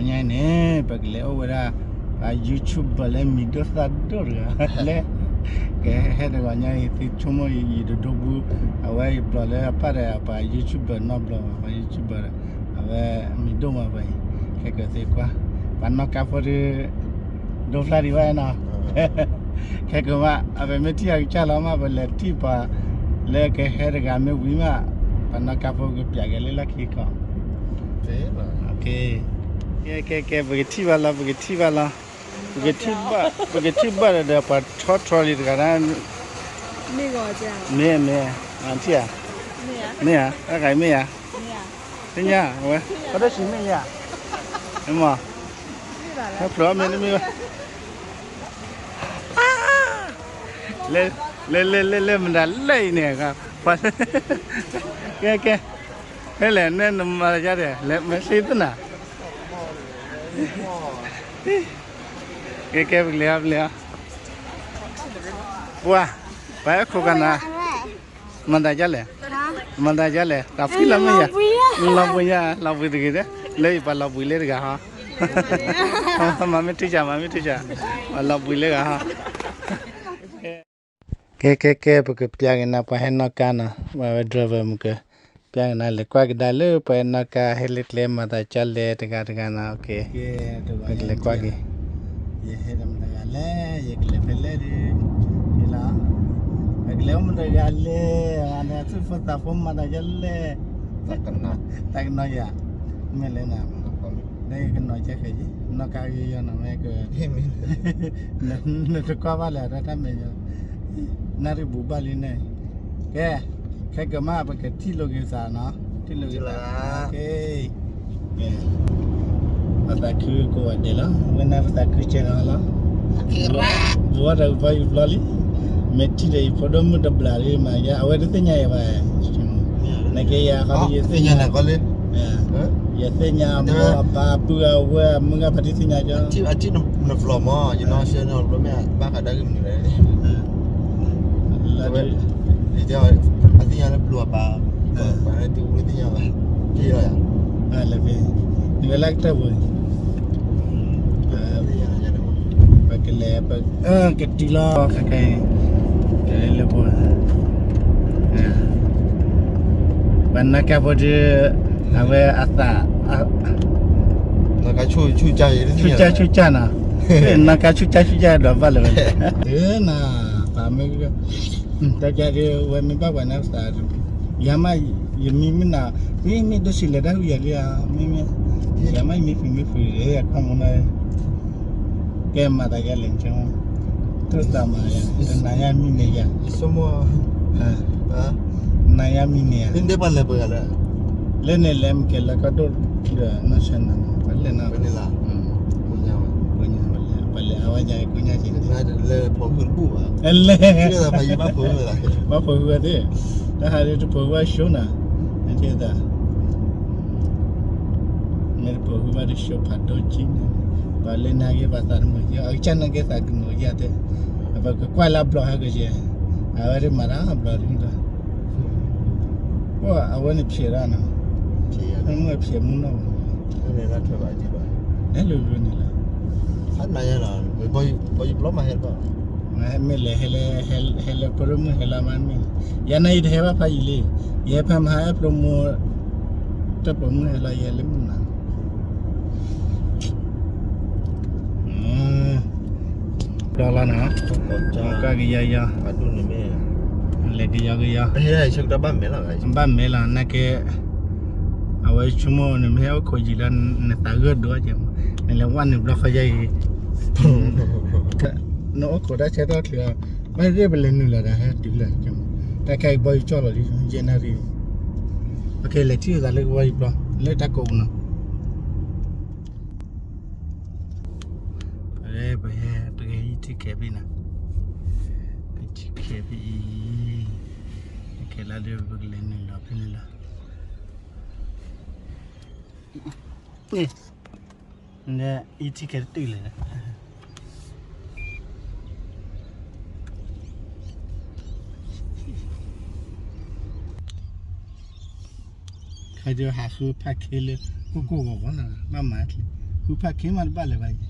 ညါအံၤန့ၣ် ပကလဲၤအိၣ်ဝဲဒၣ် ပှၤ YouTuber လၢမံၤဒိၣ်သၣ်ဒိၣ်တဂၤလၢ ကဟဲတဂီၤညါအံၤ သုဆိကမိၣ်ယတဒိဘူး, အဝဲအံၤဘျီလၢအပၢ်ဒီးပှၤ YouTuber နီတဘျီဘၣ်, ပှၤ YouTuber ဒီး အဝဲမံၤဒိၣ်မးပှၤအံၤ, ခဲကသ့ကွၢ် ပှၤနီၢ်ကါဖိဒီး ဒိဖျါဒံးဘၣ်နီၤ ခဲကမး အပမ့ၢ်ထံၣ်အကစၢ်လီၤမး ပလဲၤထံၣ်ပှၤလၢကဟဲတဂၤမ့ၢ်ဝံၤမး ပှၤနီၢ်ကါဖိကပျးက့ၤလၢလီၢ်ခံခီ, ကဲ ကဲ ကဲ ပကထံၣ်ဘၣ်လီၤ ပကထံၣ်ဘၣ်လီၤ, ပကထံၣ်ဘၣ် ပကထံၣ်ဘၣ်ဒီး ပှၤထီထီလံတဂၤဒၣ်, မ့ၢ် မ့ၢ် ထံၣ်ဧါ, မ့ၢ်ဧါ, တၢ်ဂၤမ့ၢ်ဧါ, သ့ၣ်ညါဝဲ, အဒိၣ်ဆံးမ့ၢ်ဧါ, မ့ၢ်မ့ၢ်, ဟဲဖျိးမ့ၢ်တမ့ၢ်ဘၣ် လဲၤ လဲၤ လဲၤ လဲၤ လဲၤ မတၤလဲၣ်အံၤန့ၣ်, ကဲ ကဲ, ဟဲလဲၣ် နဲနမၤတၢ်ယါဒဲး လဲၤမၤသ့သနၤ, ကဲ ကဲ ပကလဲၤအီၤ ပလဲၤအီၤ, ပှၤ ပှၤအဲၣ်ခိးကနၤ မၤတၢ်ယါလဲၣ်, မၤတၢ်ယါလဲၣ် တၢ်ဖှံလီၤမ့ၢ်ယါ, လီၤဘှံးယါ လီၤဘှံးတဂ့ၤ, လၢယပှၤလီၤဘှံးလၢတဂၤဟီ, မၤမ့ၢ်ထုကၢ် မၤမ့ၢ်ထုကၢ်, ပှၤလီၤဘှံးလၢဂၤဟီ ကဲ ကဲ ကဲ ပကပျးက့ၤနၤ ပှၤဟဲနီၣ်ကါနီၤ, ပှၤဝဲ driver မုၢ်က ပျးက့ၤနၤ လဲၤကွၢ်ကဒါလၢပှၤဟဲနီၣ်ကါ ဟဲလၢကျဲမၤတၢ်ကၢ်လဲၣ်တဂၤတဂၤနီၤ, ကဲ ပကလဲၤကွၢ်က့ၤ, ယဟဲဒီးမတၤတဂၤလဲၣ်, ယကလဲၤဖဲလဲၣ်ဒီး, ယလီၤ, ပကလဲၤအိၣ်မတၤတဂၤလဲၣ်, အဝဲဒၣ်သူၣ်ဖိသးဖိမၤတၢ်ကၢ်လဲၣ်, တၢ်ကနီၤယၤ, မ့ၢ်လဲၣ်နၤ လၢယကနီၤကဲဃဲၤယံၤ နီၣ်ကါဂ့ၤယီၤနီၤ မ့ၢ်က နတကွၢ်ဘၣ်လၢၤတၢ်တၢ်မဲာ်ညါ, နၣ်ရံၣ်ဘူးဘၣ်လံန့ၣ်, ကဲ, ခဲကမၣ် ပကထံၣ်လိာ်က့ၤသးနီၤ, ထံၣ်လိာ်က့ၤသး, ကဲ, ပသးခုကိးဂၤဒဲးလီၤ, ဝဲန့ၣ်ပသးခုကဲလီၤလီၤ, ဘှီဒီးကဘီယူၤဘျီလံ, မ့ၢ်ထံၣ်ဒီးယဖိဒိၣ်မုၣ်တဘျီလံမးယါ အဝဲတသ့ၣ်ညါယၤဘၣ်, နကဲယၤဃီဒီးယသ့ၣ်ညါ ယသ့ၣ်ညါအမိၢ်အပၢ်ပုၢ်အဝဲၢ်အမုၢ်ဂၤဖါတံၢ်သ့ၣ်ညါကီ, အထံၣ်နဖျိမး ယနီၢ်ဆၢနီၢ်ဘျီမ့ၢ် ဘၣ်ဃးဒီးကမုာ်လဲၣ်, အသ့ၣ်ညါလၢပျိၢ်အပၢ်, ပှၤလၢတသ့ၣ်ညါဘၣ်, ထံၣ်လီၤယၤ, လဲၤဖဲ, နဝဲလၢကတၢၢ်ပူၤ ပကလဲၤ ကတုၤလီၤ ခဲကဲ ကလဲၤလၢပူၤ ပှၤနီၣ်ကါဖိဒီး အဝဲအသး ဆူၣ်ကၢ်ဆူၣ်ကၢ်နီၤ, နီၣ်ကါဆူၣ်ကၢ်ဆူၣ်ကၢ်ဒီးဘၣ်လၢၤဝဲ, နၤ ပှၤမ့ၢ် တၢ်ကဒီး ဝဲမ့ၢ်ဘၣ်ပှၤန့ၣ်သး, ယၤမး ယမံမုၢ်နၤ, မ့မ့ၢ်ဒိၣ်ဆံးလဲၤတၢ်ဟူးယၤလံဧါ, မ့မ့ၢ် ယၤမးယမံဖုးမံဖုး ယၤခီမနီၤ, ကဲမၤသးယၤလဲၣ်, တိၢ်သးမၤယၤ, တနၤယၤမံန့ၢ်ယၤ, နၤယၤမံန့ၢ်ယၤ, လၢန့ၣ်လဲၤမ့ၢ်ကဲလၢကီၢ်ဒိၣ်ဒီး နီၢ်ဆၢနၤ ပှၤလဲၤနီၤ, ပှၤလဲၤအဝဲယၤကိးညါက့ၤ, လဲၤ ဘၣ်ဖိးဟုဝဲသ့ၣ်, တၢ်ဟးဒ်တဖိးဟုဝဲၣ်ဆိနၤ, နကဲသး မ့ၢ်တဖိးဟုဘၣ်တဆိဖးဒိၣ်ကံ, ပှၤလၢနၤက့ၤပှၤသးတမုာ်ယါ, အကစၢ်နၤက့ၤသးကမုာ်ယါတဲ, ပကကွၢ်လၢဘျီဟဲကယဲၢ်, အဝဲဒၣ်မၤတၢ်ဘျီဒ်, အဝဲန့ၣ်ဖျဲးဒၣ်နီၤ, မ့ၢ်ဖျဲးမူနီၢ်, နဲလိၤလိၤန့ၣ်လီၤ, မ့ၢ်လဲၤ ဟဲလၢဖိဒိၣ်မုၣ်ဟဲလၢမးမ့ၢ်, ယၤန့ၣ်ယတဟဲဘၣ်ဖးယံာ်လံ, ယဟဲဖဲမဟါအဲၣ်ဖျိမိၢ်, တၢ်ပိာ်မုၣ်ဟဲလီၤယဲလၢမုၢ်နၤ ဒီလီၤနီၤ, ကကယီယီ, လဲၤကယီကယီ, ဘၣ်မဲာ်လီၤ, နကဲ, အဝဲဆိကမိၣ်နမ့ၢ်ဟဲအိၣ်ခိးယံာ်လီၤ နသးဂၢၢ်ဒိၣ်ကဲ, နလဲၤဝဲန့ၣ်ဘျီဃီယါအံၤ, နအိၣ်ခိးတၢ်ဆၢထီၣ်ချ့, ဘၣ်သ့ၣ်ပလဲၤနုာ်လီၤတၢ်ဟဲတုၤလၢ, တၢ်ခဲအံၤဘီယူၤကၠီၣ်လီၤလံ ယဲၢ်နၣ်ရံၣ်, ပကလဲၤထံၣ်သးလၢကဘီယူၤဘျီ လၢတၢ်ကိးပူၤနီၤ ပဟဲ ပဟဲ ပကဟဲ ထံခဲဖဲနၤ, ထံခဲဖဲအံၤ, ခဲလၢာ်ဒီး ပကလဲၤနုာ်လီၤဖဲန့ၣ်လီၤ, အံၤထံခဲတတုၤလဲၣ်, ခါဒီးဟးဃုဖးခဲလၢ ကိၢ်ကိၢ်ဂီၤဂီၤနၤ ဘၣ်မၤချ့, ဖုဖးခ့မးတဘၣ်လၢၤဘၣ်ယဲ,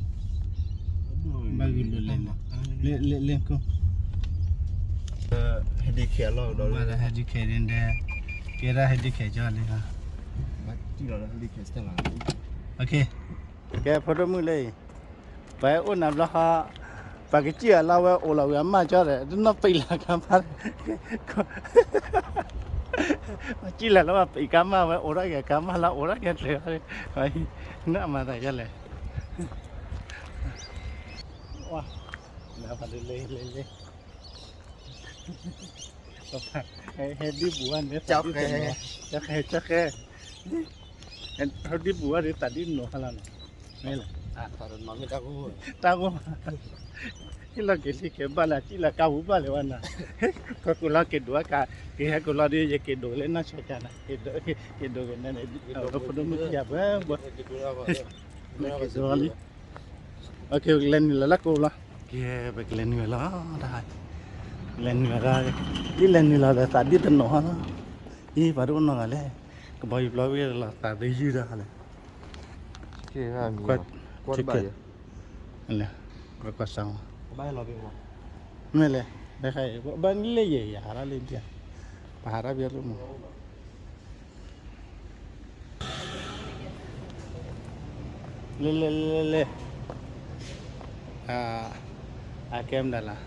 ဘၣ်ဂုာ်လိာ်လဲၣ်န့ၣ်, လဲၤလဲၤလဲၤကိး, ဟဲဒ်ခဲအလီၢ်ဒီး ဟဲဒ်ခဲဒ်ဒဲး, ကဲဒၣ်ဟဲဒ်ခဲကၠီလံ, ကဲဖိဒိၣ်မုၣ်လၢအံၤ, ပှၤအိၣ်နၤဘျီဃီ, ပှၤကစံၣ်အီၤလၢဝဲအိၣ်လီၤဝံၤအမၢ်ကၠီဒီး တနီၣ်ပံးလၢကါမၢ်, ကစံၣ်လၢ်လၢပှၤပံးကါမၢ်ဝဲအိၣ်ထီၣ်က့ၤကါမၢ်လၢအိၣ်ထီၣ်က့ၤတြဲၤ, နမၤသးယလဲၣ်, လဲၤလဲၤလဲၤ, ဟဲဒ်ပူၤဝဲန့ၣ်, ကၠီဃဲ, ကၠီဃဲ, ဟဲဒ်ပူၤဝဲဒ်သးဒ်နိးဟါလီၤန့ၣ်, မ့ၢ်လဲၣ်, တၢ်ဂိၢ်မး, ဟ့ၣ်လီၤက့ၤလံက့ၤဘၣ်လၢအစံၣ်လၢကါပူၤဘၣ်လၢၤဝဲနၤ, ကကူလီၤက့ၤဒိးကါ, ကဟဲကူလီၤဒ်ယက့ၤဒိးလၢနီၢ်ဆဲးကါနၤ, က့ၤဒိးက့ၤန့ၣ်, ပဖိဒိၣ်မုၣ်ခံဂၤဘၣ်ဘၣ်, က့ၤဒိးလံ ကလဲၤနုာ်လီၤလၢကိးလီၤ, ကဲ ပကလဲၤနုာ်လီၤ, လဲၤနုာ်လီၤ, ဒ်လဲၤနုာ်လီၤဒီးသးဒ်တနိးဟါလီၤ, အံၤပှၤတအိၣ်နီတဂၤလဲၣ်, ကဘီယူၤပျီဝံၤလီၤသးတယုၢ်တၢ်ဟါလဲၣ်, ကွၢ်, ကွၢ်ကွၢ်စၢ်, မ့ၢ်လဲၣ်, ဘၣ်လၢယဲၢ်ယဟးထီၣ်လံ, ပဟးထီၣ်ဘၣ်လၢမး လဲၤလဲၤလဲၤလဲၤ, အကဲမတၤလီၤ,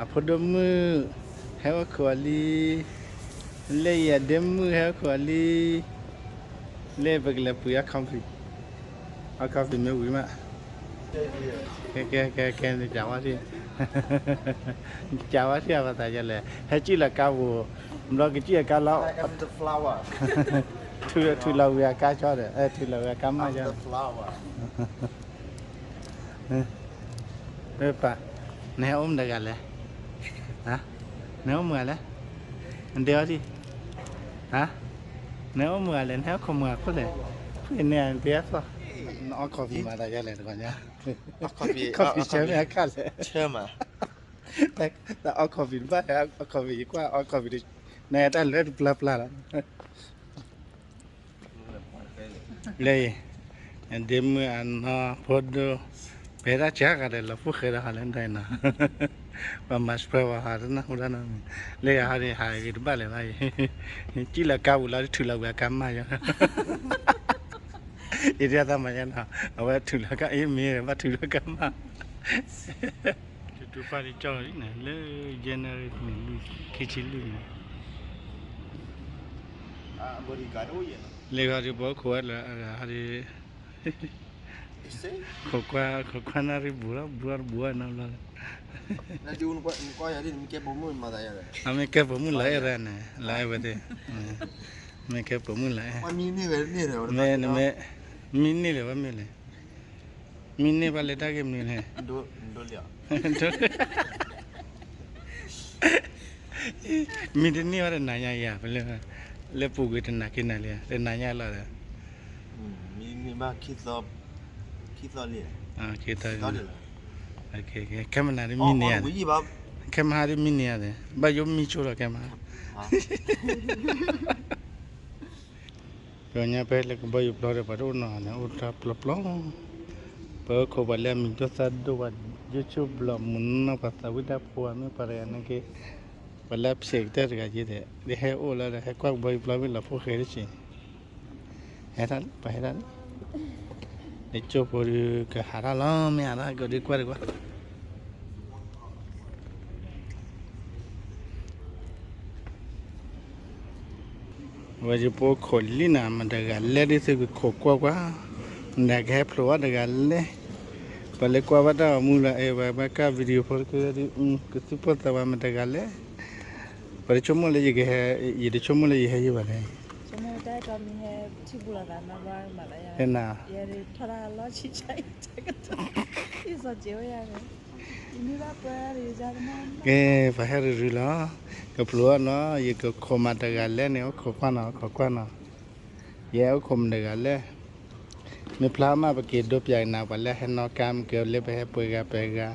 အဖိဒိၣ်မုၣ် ဟဲအိၣ်ခိးအီၤလံ, လၢယဒ့မုၣ်ဟဲအိၣ်ခိးအီၤလံ, လၢပကလဲၤပှ့ၤအ coffee, အ coffee မ့ၢ်ဝံၤမး, ကဲကဲကဲကဲ ကၠးဝါထံၣ်, ကၠးဝါထံၣ်အပှၤသးယလဲၣ်, ဟဲစံၣ်လီၤကါပူၤ, ဘျီကစံၣ်အကါလီၤ, ထုးလီၤဝံၤအကါကၠီဒီး ထုးလီၤဝံၤအကါမၢ်ကၠီ ပၢ်, နဟဲအိၣ်မတဂၤလဲၣ်, နဟဲအိၣ်မတဂၤလဲၣ်, နဟဲအိၣ်မတဂၤလဲၣ်, နဟဲအိၣ်မတဂၤလဲၣ်, နဟဲအိၣ်ခိးမတဂၤခိၣ်လဲၣ်, ဖုန့ၢ်နတဲအသီ, နအီ coffee မၤသးယလဲၣ်တဂီၤညါ, coffee ဆၢမ့ၢ်အခါလဲၣ်, တၢ်အီ coffee တဘၣ်, အီ coffee ယကွၢ်အီ coffee တ, နတၢ်လၢတပျၢ်ပျၢ်လီၤ လၢအံၤ, ဒ့မုၣ်အနီၢ်ဖိဒိၣ်, ပဟဲဒၣ်စှၤဂၤဒီးလီၤဖိၣ်ဃဲဒီးဟးလၢဒၢးနီၤ, ပှၤမၤစှၤဝဲဟးတနၢ်ဟူတၢ်နီတမံၤ, လၢဂၤဟးန့ၣ်ဟးဂ့ၤတဘၣ်လၢၤဘၣ်အံၤ, စံၣ်လီၤကါပူၤလီၤ ထုးလီၤဝံၤအကါမၢ်ယီၤ, အံၤဒ်သးမၤယါနီၤ, အဝဲထုးလီၤကါအံၤမ့ၢ်ဘၣ်ထုးလီၤကါမၢ် တတူၢ်ဖၣ်ဒ်ကၠီလီၤန့ၣ် လၢ January န့ၣ် လွံၢ် ခံဆံလွံၢ်န့ၣ်, လၢဂၤဒ်ပှၤအိၣ်ခိးဝဲလၢအဂၤဟီဒ်, ခိးကွၢ် ခိးကွၢ်နၣ်ရံၣ်ဘူးလီၤ ဘူးလီၤတဘူးလီၤနီတဘျီလၢ, အမ့ၢ်ကဲပိာ်မုၣ်လီၤအဲၣ်ဒၣ်န့ၣ် လီၤအဲၣ်ဝဲသ့ၣ်, မ့ၢ်ကဲပိာ်မုၣ်လီၤအဲၣ်, မ့ၢ်, မ့ၢ်န့ၢ်လဲၣ်ဝဲမ့ၢ်လဲၣ် မ့ၢ်န့ၢ်ဘၣ်လၢတၢ်ဂ့ၢ်မနုၤလဲၣ်, မ့ၢ်တန့ၢ်ဘၣ်တနၤညါယၤ ပလၢ, လၢပူၤကွံာ်တနၤက့ၤနၤလံ တနၤညါလီၤဒီး, မ့ၢ်ဘၣ်ခံသီ, ခံသီလံ, ခဲမနၤဒ်မံန့ၢ်ယၤ, ခဲမဟါဒ်မံန့ၢ်ယၤသ့ၣ် ဘၣ်ယိၣ်မံဆိလီၤခဲမဟါ ကညီဖဲလၢကဘီယူၤပျီဒီး ပှၤတအိၣ်နီၤန့ၣ် အိၣ်တၢ်ပျီပျီ, ပှၤအိၣ်ခိးပှၤလၢအမံၤဒိၣ်သၣ်ဒိၣ် ပှၤယိၣ်ဆိၣ်ဘျီ မုၢ်နီၢ်ပှၤသးဝံၣ်တၢ်ဖိမ့ၢ်ပှၤတဂၤန့ၣ်က့, ပှၤလၢအဖျဲးကတၢၢ်တဂၤက့ဒီး ဟဲအိၣ်လၢဒီး ဟဲကွၢ်ကဘီယူၤပျီမ့ၢ်လီၤဖိၣ်ဃဲတက့ၢ်, ဟဲထီၣ်လံ ပှၤဟဲထီၣ်လံ လၢကၠိဖိဒုးကဟးထီၣ်လီၤ မ့ၢ်ဟးထီၣ်ကဒုးကွၢ်တကွၢ် ဝဲယပအိၣ်ခိးလံနၤ မတဂၤလဲၣ်ဒ်သုကခိးကွၢ်ကွၢ်, နကဟဲဖျိးအီၣ်တဂၤလဲၣ်, ပှၤလၢကွၢ်ဘၣ်တၢ်ဂီၤမူလၢအဲၣ် ပှၤဘၣ်ကၢ် video ဖိတက့ၢ်ဒ် ကသူၣ်ပိၢ်သးဝးမတဂၤလဲၣ်, ပှၤတဆိကမိၣ်လၢယကဟဲ, ယတဆိကမိၣ်လၢယဟဲယဘၣ်လဲၣ်, ဟဲနၤ ကဲ ပှၤဟဲရူၤရူၤလီၤ, ကဖျိးအီၣ်နီၤ ယကခိးမၤတဂၤလဲၣ်န့ၣ် အိၣ်ခိးကွၢ်နီၤ ခိးကွၢ်နီၤ, ယဟဲအိၣ်ခိးမတဂၤလဲၣ်, မ့ၢ်ဖျါမး ပက့ၤဒိပၠးကနၤ ပှၤလၢဟဲနီၣ်ကါ မ့ၢ်ကလၢပဟဲပှဲၤဂၤပှဲၤဂၤ,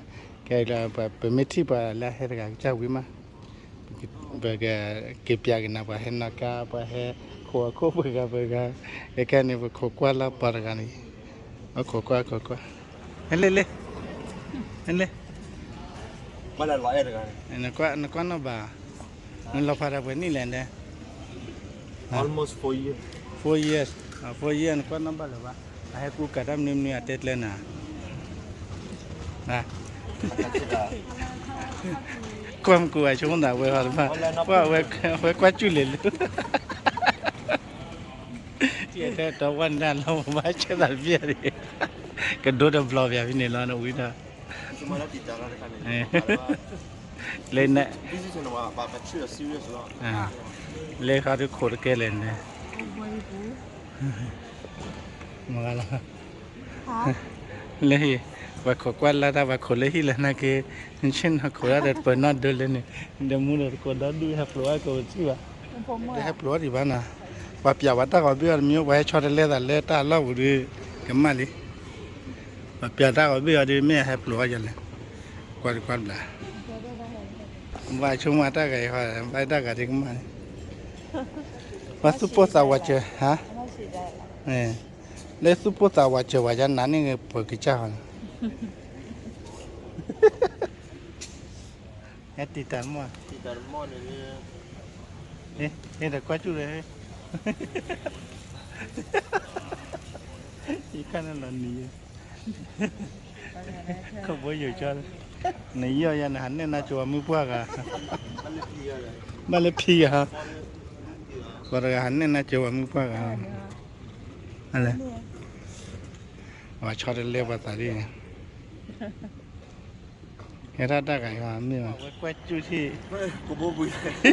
ကဲလၢ ပမ့ၢ်ထံၣ်ပှၤလၢဟဲတဂၤကစၢ်ဝံၤမး ပကက့ၤပၠးကနၤ ပှၤဟဲနီၣ်ကါ ပှၤဟဲခိးအခိၣ်ပှဲၤဂၤပှဲၤဂၤ, ကဲခဲန့ၣ် ပခိးကွၢ်လၢပှၤတဂၤန့ၣ်, အခိၣ်ကွၢ် အခိၣ်ကွၢ်, ဟဲလ့ လ့ ဟဲလ့, နကွၢ်နီၣ်ဘၣ်, နလီၤဖးတၢ်ပှဲၤနံၣ်လဲၣ်န့ၣ်, four years, four years နကွၢ်နီၣ်ဘၣ်လၢၤဘၣ်, အဟဲကူကၤတၢ်မနုၤမနုၤအတဲကျဲနၤ ကွၢ်မကူးအဆိကမိၣ်သးဝဲဟီတဖၣ်, ဝဲကွၢ်စူၣ်လဲၤလၢ တၢ်ဝဲန့ၣ်လီၤဘၣ်ဆဲးသးတပျၢ်န့ၣ်, ကဒိတဘျီပျၢ်ဖဲန့ၣ်လီၤ နဝံထီၣ်, လၢ လၢခီဒုခိၣ်တကဲလဲၣ်န့ၣ်, မ့ၢ်လီၤ လၢဟံၣ်, ပှၤခိးကွၢ်လၢ်တၢ် ပှၤခိးလၢဟံၣ်လၢနာ်က့, ဆ့ၣ်နီၤခိးတၢ်ဒီးပၢၤနီၣ်ဒိလၢန့ၣ်, ဒီးမူဒီးတကိးဒီဒူၣ်ဟဲဖျိးအကဝဲထံၣ်ဘၣ်, တဟဲဖျိးအီၤဒံးဘၣ်နီၤ, ပှၤပျးဝဲတၢ်ဂီၤဘ့ၣ်အီၤတမံၤ ပှၤဟဲဆီတလဲသးလၢတၢ်အလီၢ်ပူၤဒီး, ကမၣ်လံ, ပှၤပျးတၢ်ဂီၤဘ့ၣ်အီၤဒီး မ့ၢ်အဟဲဖျိးအီၤယၤလဲၣ်, ကွၢ်တကွၢ်တဘျး, ဘၣ်ဆိကမိၣ်တၢ်ဂၤအံၤဟီ, ဘၣ်တၢ်ဂၤဒ်ကမၣ်န့ၣ်, ပှၤသူၣ်ပိၢ်သးဝးစၢၤ, ဟါ လၢသူၣ်ပိၢ်သးဝးစၢၤဝဲယါနၤန့ၣ် ပှၤကစၢ်ဟီန့ၣ်, ဟဲတံာ်တာ်မီၢ်, ဟဲဒီးကွၢ်စူၣ်လၢ, ယခါန့ၣ်လီၤနံၤယဲ, ခိၣ်ဘိယိာ်ကၠီ, နယီၢ်ယါနဟးနဲၣ်နါကၠိၤဝဲမုၢ်ပှၢ်ဂၤ, ဘၣ်လၢဖံဂၤ, ပှၤတဂၤဟးနဲၣ်နါကၠိၤဝဲမုၢ်ပှၢ်ဂၤ, လဲၣ်, ပှၤဆီတလဲပှၤသးဒ်န့ၣ် ဟဲထီၣ်တၢ်ဂၤအံၤဟီမ့ၢ်ဘၣ်, ဝဲကွၢ်စူၣ်ထံၣ်, ကိးဘိပှံၤ,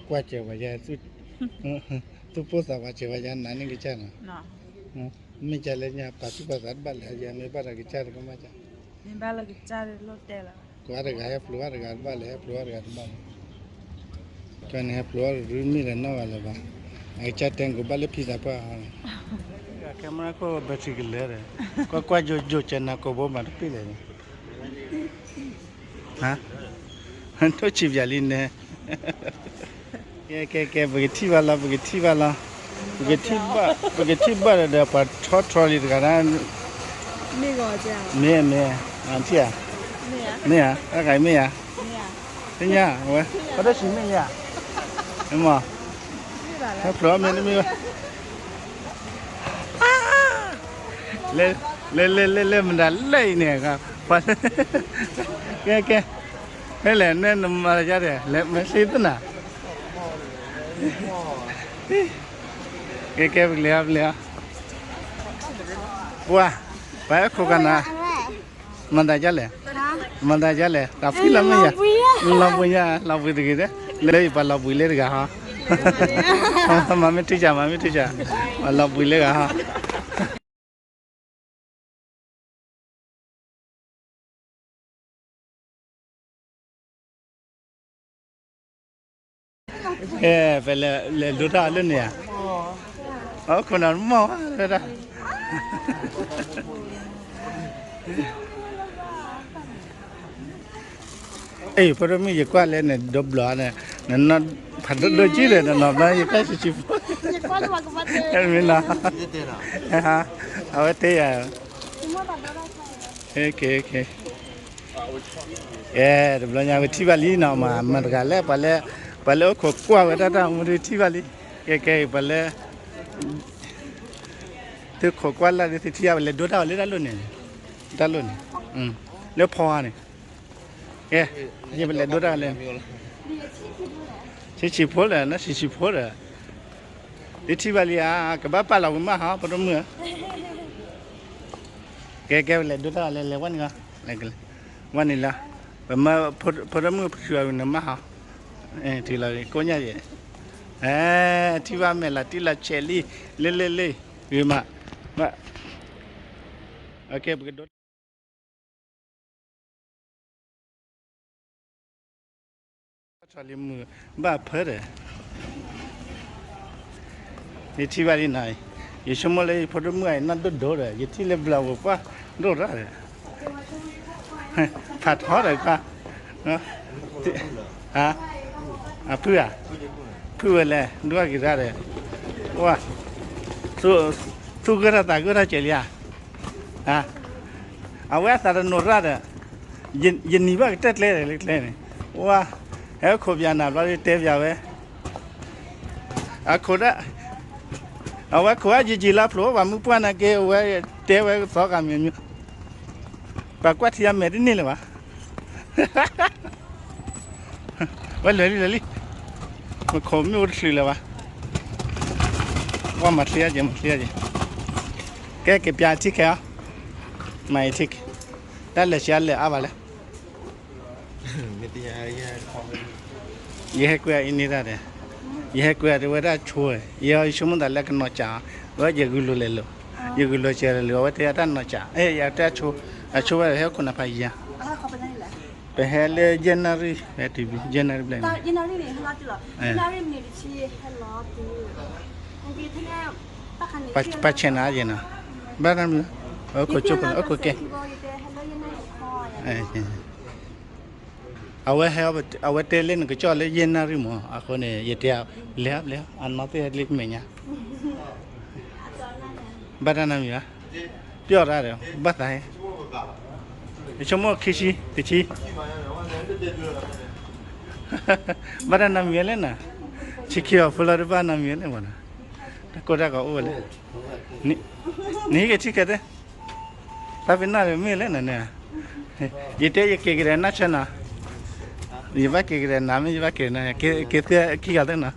ကွၢ်စၢၤဝဲယါ, သူၣ်ပိၢ်သးဝးစၢၤဝဲယါနၤန့ၣ်ကစၢ်နီၤ, မ့ၢ်ကလဲၣ်ညါ ပာ်သူၣ်ပာ်သးတဘၣ်လဲၣ် ယမ့ၢ်ဘၣ်ဒီးကစၢ်တကမၣ်က, မ့ၢ်ဘၣ်လၢကစၢ်တလီၤတဲာ်လီၤ, ကွၢ်တဂၤဟဲဖျိးအီၤတဂၤတဘၣ်လဲၣ် ဟဲဖျိးအီၤတဂၤတဘၣ်လဲၣ် ကန့ၣ်ဟဲဖျိးအီၤတရူးမ့ၢ်ဒီးနီၣ်ဂၤလၢၤဘၣ်, အကစၢ်တဲကဘၣ်လၢဖံသးပှၢ်ဟီန့ၣ်, camera ခိၣ် battery ကလဲၤဒီး, ကွၢ်ကွၢ်ယိာ်ယိာ်ကနၤကိာ်ဘိမးတပ့ၢ်လဲၣ်န့ၣ်, ဟါ, ထိၣ်ဆံးပၠးလံန့ၣ်, ကဲ ကဲ ကဲ ပကထံၣ်ဘၣ်လီၤ ပကထံၣ်ဘၣ်လီၤ, ပကထံၣ်ဘၣ် ပကထံၣ်ဘၣ်ဒီး ပှၤထီထီလံတဂၤဒၣ်, မ့ၢ်ဧါ, မ့ၢ်ဧါ, မ့ၢ်ဧါ, တၢ်ဂၤမ့ၢ်ဧါ, သ့ၣ်ညါဝဲ, ပဒိၣ်ဆံးမ့ၢ်ဧါ, မ့ၢ်, ဟဲဖျိးမ့ၢ်တမ့ၢ်ဘၣ် လဲၤ လဲၤ လဲၤ လဲၤ လဲၤ မတၤလဲၣ်အံၤန့ၣ်, ကဲ ကဲ, ဖဲလဲၣ် နဲနမၤတယါဒီး လဲၤမၤသ့သနၤ, ကဲ ကဲ ပကလဲၤအီၤ ပလဲၤအီၤ, ပှၤ ပှၤအဲၣ်ခိးကနၤ, မၤတၢ်ယါလဲၣ်, မၤတၢ်ယါလဲၣ် တၢ်ဖှံလီၤမ့ၢ်ယါ, လီၤဘှံးယါ လီၤဘှံးတဂ့ၤ, လၢယပှၤလီၤဘှံးလၢတဂၤဟီ, မၤမ့ၢ်ထံၣ်စၢ် မၤမ့ၢ်ထံၣ်စၢ်, ပှၤလီၤဘှံးလၢဂၤဟီ အဲ ပလဲၤဒိတၢ်အီၤလၢန့ၣ်ဧါ, အခိၣ်နၢ်မီၢ်ဝဲဒၣ်, အ့ ဖိဒိၣ်မုၣ် ယကွၢ်လၢနဒိဘျီန့ၣ်, နနီၢ်ဖးဒိၣ်ဒိၣ်ကံၢ်ဒီး နနီၢ်ဘျီ ယကွၢ်ဆံးဆံးဖိ, မ့ၢ်နီၤ, အဝဲတဲယၤ, ကဲ တဘျီညါဝဲထံၣ်ဘၣ်လံနီၤ, မၤတဂၤလဲၣ်, ပှၤလၢ ပှၤလၢအိၣ်ခိးကွၢ်ဝဲဒၣ်တၢ်မူဒုးထံၣ်ဘၣ်လံ, ကဲ ကဲ ပှၤလၢ သုခိးကွၢ်လၢ်ဒုးသုထံၣ်ဘၣ်ဝဲ လဲၤဒိတၢ်အီၤလၢတၢ်လိၣ်န့ၣ်, တၢ်လိၣ်န့ၣ်, လၢဖီဧါန့ၣ်, ကဲ ယပလဲၤဒိတၢ်လၢ ဆံးဆံးဖိလၢာ် နဆံးဆံးဖိဒီး, သုထံၣ်ဘၣ်လံဧါ, ကဘၣ်ပာ်လီၤဝံၤမးဟီ ဖိဒိၣ်မုၣ်ဧၢ, ကဲ ကဲ ပလဲၤဒိတၢ်လၢ လဲၤဝဲန့ၣ်လီၤ, ဝဲန့ၣ်လီၤ, ပမၢ ဖိဒိၣ်မုၣ်ပထုးအီၤနမးဟီ, ထံၣ်လီၤကိးညါယဲၢ်, ထံၣ်ဘၣ်မဲာ်လီၤတံၢ်လီၤဆဲးလံ, လ့လ့လ့, ဂ့ၤမး, ပကဒိ ထီၣ်လံမုၢ်ဘၣ်ဖၢဒီး, ယထံၣ်ဘၣ်လံနီၤ, ယဆိကမိၣ်လၢယဖိဒိၣ်မုၣ်အံၤ နီၢ်ဒိၣ်ဒိၣ်ဒီး ယထံၣ်လၢဘျီဝဲပှၢ်ဒိၣ်ထီၣ်ဒီး, ဖးထီဒီးကွၢ်, အဖုဧါ, ဖု ဝဲလဲၣ် ဒွးက့ၤတၢ်ဒီး, ဝါ, သူၣ်ဂၢၢ်ထီၣ်သးဂၢၢ်ထီၣ်ကဲးလံဧါ, အဝဲအသးတနီၤရၣ်ဒီး, ယနံၤဘၣ်ကတၢၢ်ကျဲဒီးလၢကျဲန့ၣ်, ဝါ, ဟဲအိၣ်ခိးပၠးနၤဘျီဒီးတဲပၠးဝဲ, အခိးဒၣ်, အဝဲခိးအယံာ်ယံာ်လၢဖျိးဘၣ်မုၢ်ပှၢ်နာ်က့ အဝဲတဲဝဲသီဂၤမံၤမံၤ, ပှၤကွၢ်ထံအမဲာ်တန့ၢ်လၢၤဘၣ် ဝဲလဲၤလံလဲၤလံ, မခိးမ့ၢ်အိၣ်တချုးလၢၤဘၣ်, ဝဲမၤချ့အက့ၤ မၤချ့အက့ၤ, ကဲက့ၤပၠးထံခဲအီၤ, မၤအံၤထံခဲ, တၢ်လဲၤဆံးအလဲၤအါဘၣ်လဲၣ် ယဟဲကွဲအံၤန့ၢ်တၢ်ဒီး, ယဟဲကွဲအံၤတဝဲဒၣ်ဆိ, ယဆိကမိၣ်သးလၢကနီၤစး, ဝဲယဂုာ်လိာ်လဲၤလိာ်, ယဂုာ်လိာ်စဲးလဲၤလိာ် အဝဲတဲယၤတၢ်နီၤစး, ယတဲအဆိ, အဆိဝဲဟဲအိၣ်ခိးနၤဖးယံၤဧါ, ပဟဲလၢယဲၢ်နၣ်ရံၣ်, ယဲၢ်နၣ်ရံၣ်ဘျဲၣ်, ပှၤဆဲးနၤယဲၢ်နီၤ, အဝဲဟဲ, အဝဲတဲလၢနကစီၣ်လၢယဲၢ်နၣ်ရံၣ်မး အဃိန့ၣ် ယတဲ, လဲၤ, လဲၤ, အနီၢ်သ့ၣ်ဟဲလၢမဲာ်ညါ, ဘၣ်တၢ်နီတမံၤဘၣ်, ပျီၣ်တၢ်ဒီး ဘၣ်သးဟဲ, ယဆိကမိၣ်ခံဆံ, တဆံ, ဘၣ်တၢ်နီတမံၤလဲၣ်နၤ, ဆံခံအီၤဖိလီၤတဘၣ်နီတမံၤလဲၣ်မး, တၢ်ကိၢ်တၢ်ဂီၤအိၣ်ဝဲလဲၣ်, နဟံးက့ၤထံခဲသ့ တၢ်ဖဲနၢ်ဒီးမ့ၢ်လဲၣ်နၤန့ၣ်, ယတဲယက့ၤကဒီးနၢ်ဆၢနၤ, ယဘၣ်က့ၤကဒီးနၤမ့ၢ်ယဘၣ်က့ၤနၤ, က့ၤသ့ခံဂၤသ့နၤ,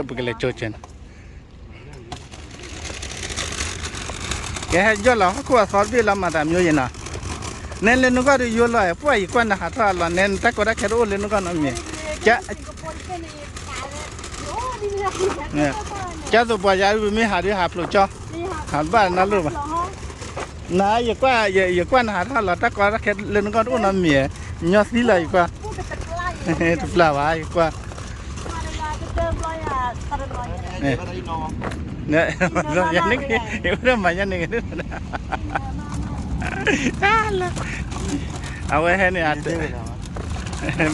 ပကလဲၤကၠိကၠဲနၤ, ကဲဟဲယီၢ်လီၤဟီၣ်ခိၣ်အသီတဘ့ၣ်လီၤမၤသးမျိုးယဲနၤ, နဲလၢနဂီၢ်ဒုးယိလီၤ, ပှၢ်ယကွၢ်နဟးထီၣ်အလီၢ်, နဲနတၢ်ကီတၢ်ခဲတအိၣ်လၢနဂီၢ်နီတမံၤ, ကသိးပှၤယၤဒုး ပမ့ၢ်ဟးဒုးဟးဖျိးကၠီ, ဟးဘၣ်နၤလိၣ်ဘၣ်, နယကွၢ်, ယကွၢ်နဟးထီၣ်လီၤ တၢ်ကီတၢ်ခဲလၢနဂီၢ်တအိၣ်နီတမံၤ, ညီသံလီၤယကွၢ်, တပျၢ်ဘၣ်ယကွၢ်, ယန့ၣ်, မၤညါန့ၣ်, အဝဲဟဲန့ၣ်,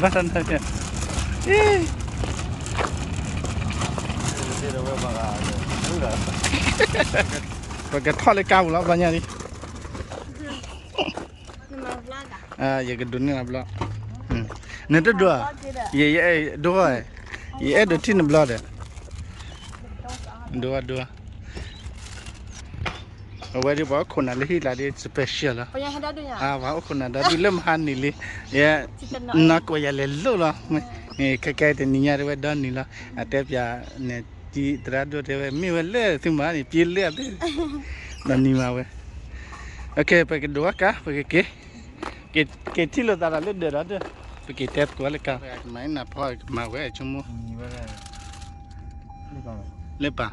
ဘၣ်, ပကထီၣ်လၢကါပူၤလီၤ ဘျီညါလံ, ယကဒိးန့ၢ်လီၤဘျီ, နတဒိး, ယအဲၣ်ဒိး, ယအဲၣ်ဒိးထံၣ်နဘျီဒီး, ဒိးဒိး အဝဲဒ်ပှၤအိၣ်ခိးနၤလၢဟံၣ်လီၤဒ် special လီၤ, ပှၤအိၣ်ခိးနၤဒီဒုလၢမဟါနံၤလံ, နီၢ်ကိးယၤလဲၤလိၣ်လီၤ, ခဲကဲတနံၤညါတဲဝဲဒီနံၤလီၤ, အတဲပၠးန့ၣ်, သရၣ်ဒိၣ်တဲဝဲ မ့ၢ်ဝဲလၢသုမၤန့ၣ် ပျ့လၢအသ့, ဒီနံၤမၤဝဲ, ပကဒိးဝဲကါ ပကက့ၤ, က့ၤထံၣ်လိာ်သးဒီးလၢဒၢးဒီး, ပက့ၤတဲသကိးလၢကါ, ကမၤနၢ်ဖီကမၤဝဲ ဆိကမိၣ် လၢပၢ်,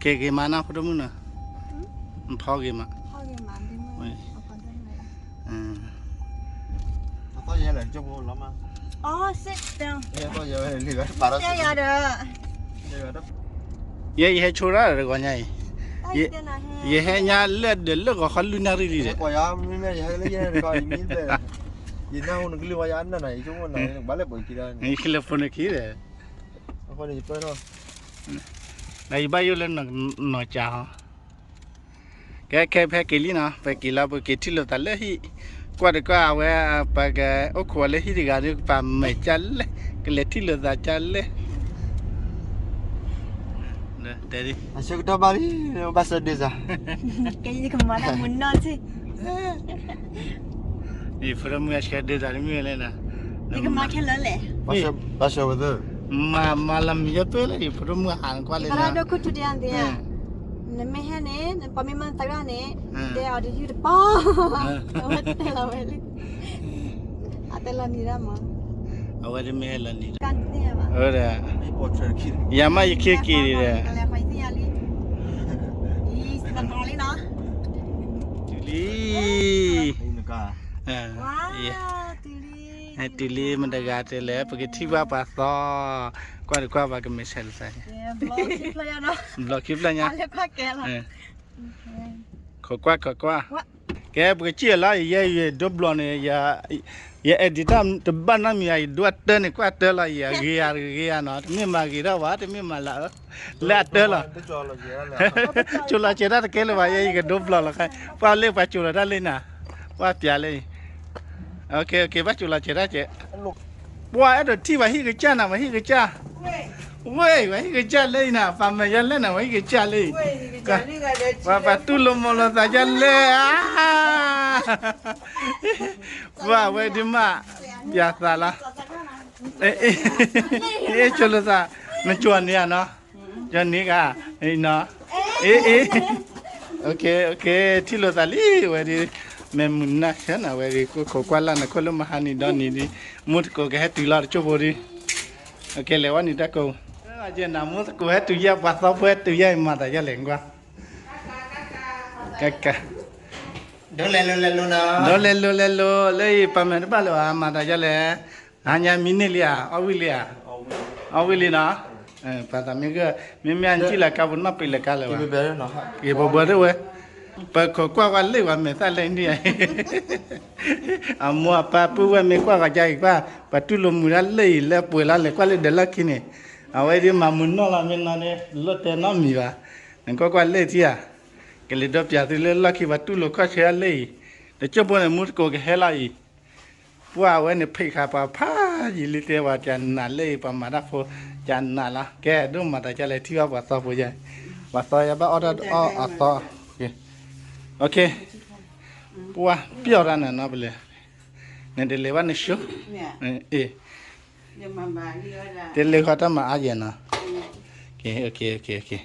က့ၤဂ့ၤမးနီၤ ဖိဒိၣ်မုၣ်နီၤ, ဖီဂ့ၤမး, ယဲယဟဲဆိရၣ်တဂီၤညါအံၤ, ယဟဲညါလၢဒၢးလၢဂီၤခီလွံၢ်နၣ်ရံၣ်လံဒီး, ယလဲၤဖိန့ၣ်ခံဒီး, ယဘၣ်ယိၣ်လၢနီၢ်ကၠးဟီ, ကဲခဲဖဲက့ၤလံနီၤ ပက့ၤလီၤ ပက့ၤထံၣ်လိာ်သးလၢဟံၣ်, ကွၢ်တကွၢ်အဝဲ, ပကအိၣ်ခိးလၢဟံၣ်တဂၤဒီး ကပာ်မဲာ်ကၢလဲၣ်, ကလဲၤထံၣ်လိာ်သးကၢလဲၣ် တဲဒ်, အဆၢကတီၢ်ဘၣ်လံ, ဘၣ်ဆၢဒ့စၢ်, ကဲယကမၤတၢ်မုာ်နီၢ်ထံ, ယဖိဒိၣ်မုၣ်အဆၢဒ့စၢ်တမ့ၢ်လဲၣ်, ယကမၤခဲလၢာ်လဲၣ်, ဘၣ်ဆၢဝဲသၢ, မၤလီၤမံၤယပၢလၢ ယဖိဒိၣ်မုၣ်ဟးကွၢ်လၢ, နမ့ၢ်ဟဲန့ၣ် ပှၤမ့ၢ်မၤသးရၣ်န့ၣ်, တဲအီၤတယုၢ်တပီၢ်, အဝဲတဲလီၤဝဲလံ အတဲလီၤနံၤဒၣ်မး, အဝဲတမ့ၢ်ဟဲလီၤနံၤဒၣ်, ယၤမ့ၢ်ယခ့က့ၤဒီး, တုၤလံ, တုၤလံမတဂၤတဲလဲၣ် ပကထံၣ်ဘၣ်ပှၤသီ, ကွၢ်တကွၢ်ပှၤကမဲာ်ဆှးလၢသး, ဘျီခံဖျၢၣ်ညါ, ခိးကွၢ်ခိးကွၢ် ကဲ ပကစံၣ်လီၤ ယဲယဒိဘျီၣ်န့ၣ် ယ edit တၢ်တဘၣ်နီတမံၤ ယဒိအတၢ်န့ၣ် ကွၢ်တၢ်လီၤ ယဂ့ၤယၤတဂ့ၤယၤနီၤ တမ့ၢ်မၤဂ့ၤထီၣ်ဘၣ် တမ့ၢ်မၤလၢ လၢအတၢ်လီၤ ကၠိလီၤစဲးတၢ်တကဲလၢၤဘၣ် ယဲယကဒိဘျီၣ်လီၤ ပှၤလၢပှၤကၠိလီၤတၢ်လၢနၤ ပှၤပျးလၢ ဘၣ်ကၠိလီၤစဲးတၢ်ကဲ ပှၤအဲၣ်ဒိးထံၣ်ပှၤဟံၣ်ကစၢ်နၤ ပှၤဟံၣ်ကစၢ် ဝဲ ပှၤဟံၣ်ကစၢ်လၢအံၤနၤ ပှၤမဲာ်ယါလဲၣ်နၤ ပှၤဟံၣ်ကစၢ်လၢအံၤ ပှၤပှၤတူၢ်လိာ်မီၤလိာ်သးယါလဲၣ်ဧါ ပှၤဝဲဒုးမး ပျးသးလီၤ ကၠိလိာ်သး နကၠိန့ၢ်ဧါနီၤ ကၠိန့ၢ်ဂၤ နီၤ အ့ အ့ ထံၣ်လိာ်သးလံ ဝဲဒုး မ့ၢ်မုၢ်နၤဆၢနၤ ဝဲဒုး ကိးခိးကွၢ်လၢ်နခိၣ်လၢမဟါနံၤဒီနံၤဒုး မူသကိးကဟဲတုၤလီၤတကၠိဖိဒုး ကဲလဲၤဝဲနံၤတၢ်ကိး နမူသကိးဟဲတုၤယဲ ပှၤသီဖိဟဲတုၤယဲ မၤသးယဲလဲၣ်ကွၢ် ဒိးလဲၤလိၤလဲၤလိၤ လၢအံၤပှၤမဲာ်တဘၣ်လၢၤဘၣ် မၤသးယဲလဲၣ် ဟါညါမံန့ၢ်လံဧါ အီၣ်ဝံၣ်လံဧါ အီၣ်ဝံၣ်လံနီၤ ပှၤသးမ့ၢ်ဂ့ၢ် မ့မ့ၢ်အနထံၣ်လၢကါပနီၣ်ပ့ၤလၢကါလၢၤဘၣ် က့ၤဘီဘီဒၣ်ဝဲ ပခိးကွၢ်ကွၢ်လၢပှၤမဲာ်သၣ်လဲၣ်န့ၣ် အမိၢ်အပၢ်ပုၢ်ဝဲၢ်မ့ၢ်ကွၢ်ဂီၤကါအံၤကွၢ် ပှၤတူၢ်လိာ်မုာ်တၢ်လၢအံၤလၢပှဲၤလီၤလဲၤကွၢ်လၢဒၢးလီၢ်ခံန့ၣ် အဝဲဒုးမၤမုာ်နီၢ်လီၤမ့ၢ်နီၢ်န့ၣ် လိၣ်တဲနီတမံၤဘၣ် နကွၢ်ကွၢ်လၢထံဧါ ကလဲၤဒီးပျးသုလၢလီၢ်ခံ ပှၤတူၢ်လိာ်ခီၣ်ဆၢလၢအံၤ တကၠိဖိန့ၣ် မူသကိးကဟဲလီၤအံၤ ပှၤဝဲန့ၣ်ဖံးဃာ်ပှၤဖးယံာ်လံတဲဝဲ ကနးလၢအံၤ ပှၤမၤတၢ်ဖိ ကနးလီၤ ကဲ ဒိၣ်မၤသးကလဲၤထံၣ်ဘၣ်ပှၤသီဖိယဲ ပှၤသီယဲဘၣ်အီၣ်တၢ်အီၣ်အသီ ပှၤပျီၢ်တၢ်နၤနီၤပလဲၤ နတလဲၤဘၣ်နဆိ အ့ တလဲၤဃီတၢ်မၤအါယဲနီၤ ကဲ